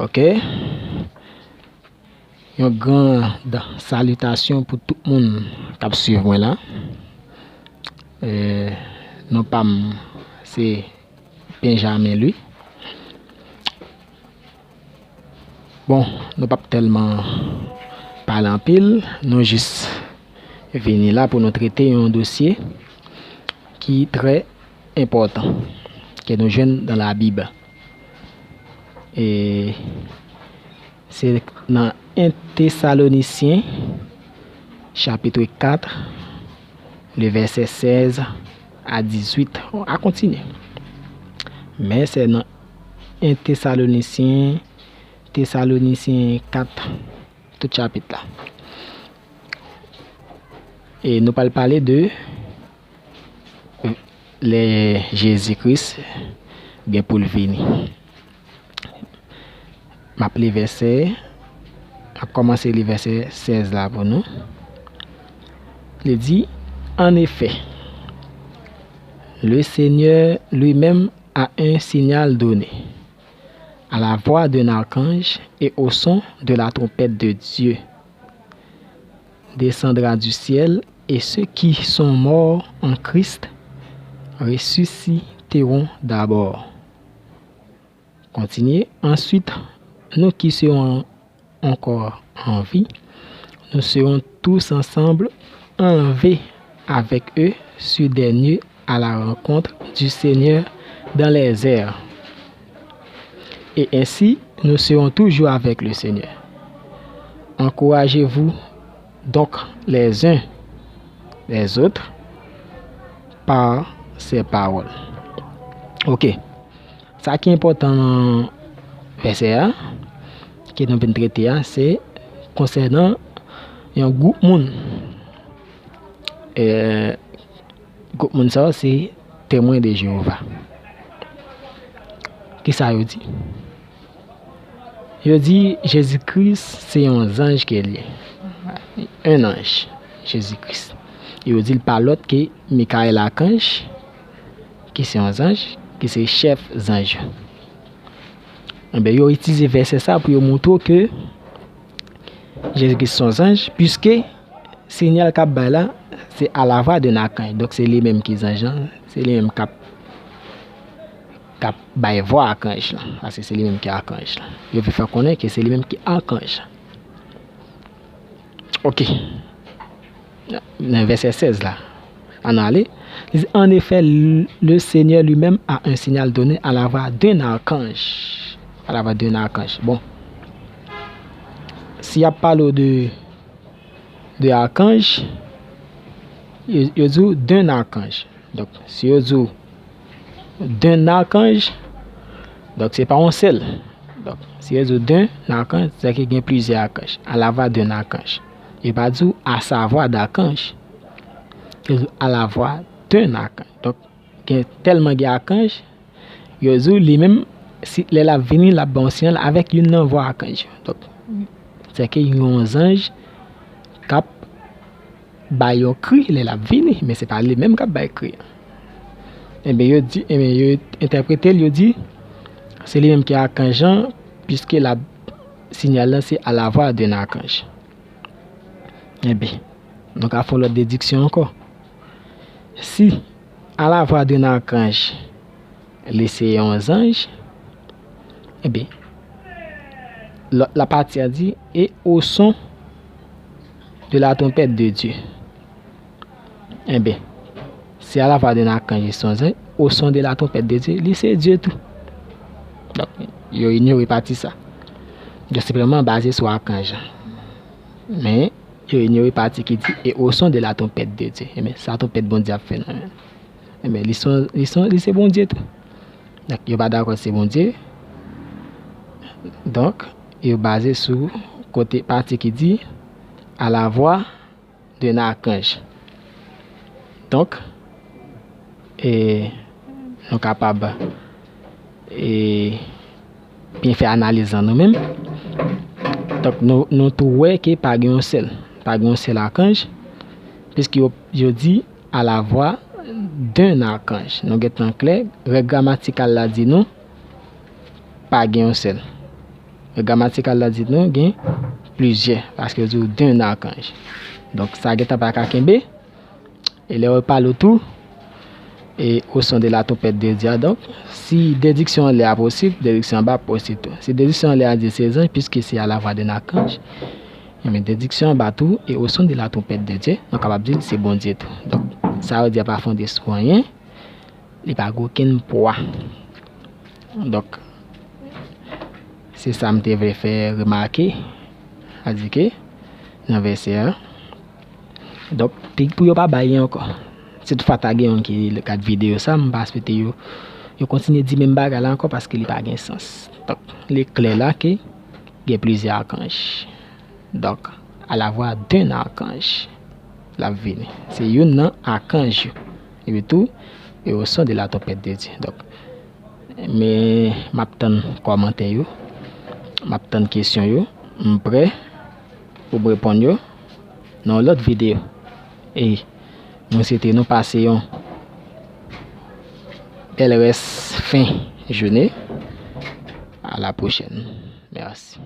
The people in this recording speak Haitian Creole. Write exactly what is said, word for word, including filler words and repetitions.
Ok. Yon grand salitasyon pou tout moun k ap swiv mwen la. E, non pa m se Benjamin Louis. Bon, nou p ap tèlman pale anpil, nou jis vini la pou nou trete yon dosye ki trè enpòtan, ke nou jwenn nan Labib. E se nan en Tesalonisyen, chapit kat, le vèsè sèz a dizuit, a kontinye. Men se nan en Tesalonisyen, Tesalonisyen kat, tout chapit la. E nou pral pale de lè Jezi Kris gen pou l vini. M ap li vèsè, m ap kòmanse li vèsè sèz la pou nou. Li di, en effet, le Seigneur lui-même a un signal donné, à la voix d'un archange et au son de la trompette de Dieu descendra du ciel, et ceux qui sont morts en Christ ressusciteront d'abord. Kontinye. Ensuite, nous qui serons encore en vie, nous serons tous ensemble enlevés avec eux sur des nuées à la rencontre du Seigneur dans les airs. Et ainsi, nous serons toujours avec le Seigneur. Encouragez-vous donc les uns les autres par ces paroles. Ok. Sa ki enpòtan nan vèsè a, ke nou vin trete a, se konsènan yon gwoup moun. E, gwoup moun sa yo se Temwen de Jewova. Kisa yo di? Yo di Jezi Kris se yon zanj ke l ye. Un ange, Jezi Kris. Yo di l pa lòt ke Mikayèl akanj, ki se yon zanj, ki se chèf zanj yo. Enben, yo itilize vèsè sa pou yo montre w ke Jezi Kris se yon zanj, piske sinyal k ap bay la, se à la voix d'un archange. Donk, se li menm ki zanj lan, se li menm k ap, k ap bay vwa akanj lan. Paske se li menm ki akanj lan. Yo vle fè konnen ke se li menm ki akanj lan. Ok. Nan vèsè sèz la. Ann ale. Li di, en effet, le, le Seigneur lui-même a un signal donné à la voix d'un archange. À la voix d'un archange. Bon. Si y ap pale w de, de akanj, yo, yo di w d'un archange. Donk, si yo di w d'un archange, donk, se pa yon sèl. Donk, si yo di w d'un archange, sa vle di gen plizyè akanj. À la voix d'un archange. Yo pa di w à sa voix d'archange. Yo di w à la voix d'un archange. Donk, gen tèlman gen akanj, yo di w li menm, si, lè l ap vini, l ap ba w sinyal avèk youn nan vwa akanj yo. Donk, se ke yon zanj k ap bay yon kri lè l ap vini, men se pa li menm k ap bay kri an. Enben, yo di, enben, yo entèprete l, yo di, se li menm ki akanj lan, piske l ap, sinyal lan se à la voix d'un archange. Enben, nou ka fè yon lòt dediksyon ankò. Si à la voix d'un archange, li se yon zanj, enben, lòt lapati a di, et au son de la trompette de Dieu. Enben, si à la voix d'un archange, li se yon zanj, au son de la trompette de Dieu, li se Dye tou. Donk, yo inyore pati sa. Yo senpleman baze sou akanj lan. Men, yo inyore pati ki di, et au son de la trompette de Dieu. Enben, sa twonpèt Bondye ap fè nan men l. Enben, li se, li se, li se Bondye tou. Donk, yo pa dakò se Bondye. Donk, yo baze sou kote pati ki di, à la voix d'un archange. Donk, e, nou kapab, e, byen fè analiz lan nou menm. Donk, nou, nou tou wè ke pa gen yon sèl, pa gen yon sèl akanj, piske yo, yo di à la voix d'un archange. Nou gentan klè, règ gramatikal la di nou, pa gen yon sèl. Gramatikal la di nou gen plizyè, paske yo di w d'un archange. Donk, sa gentan pa ka kenbe. E lè yo pale w tou, e au son de la trompette de Dieu. Donk, si dediksyon anlè a posib, dediksyon anba posib tou. Si dediksyon anlè a di se zanj, piske se à la voix d'un archange, enben dediksyon anba tou, et au son de la trompette de Dieu, nou kapab di l se Bondye tou. Donk, sa yo di a pa fonde sou anyen, li pa gen okenn pwa. Donk, se sa m te vle fè remake, sa di ke nan vèsè a. Donk, pi pou yo pa bay ankò. Si toutfwa ta gen yon ki gad videyo sa, m pa swete yo, yo kontinye di menm bagay la ankò paske li pa gen sans. Donk, li klè la ke gen plizyè akanj. Donk, à la voix d'un archange, l ap vini. Se youn nan akanj yo. Epi tou, et au son de la trompette de Dieu. Donk, men m ap tann kòmantè yo, m ap tann kesyon yo. M prè pou m reponn yo nan yon lòt videyo. E mwen swete nou pase yon bèl rès fen jounen. À la prochaine. Mèsi.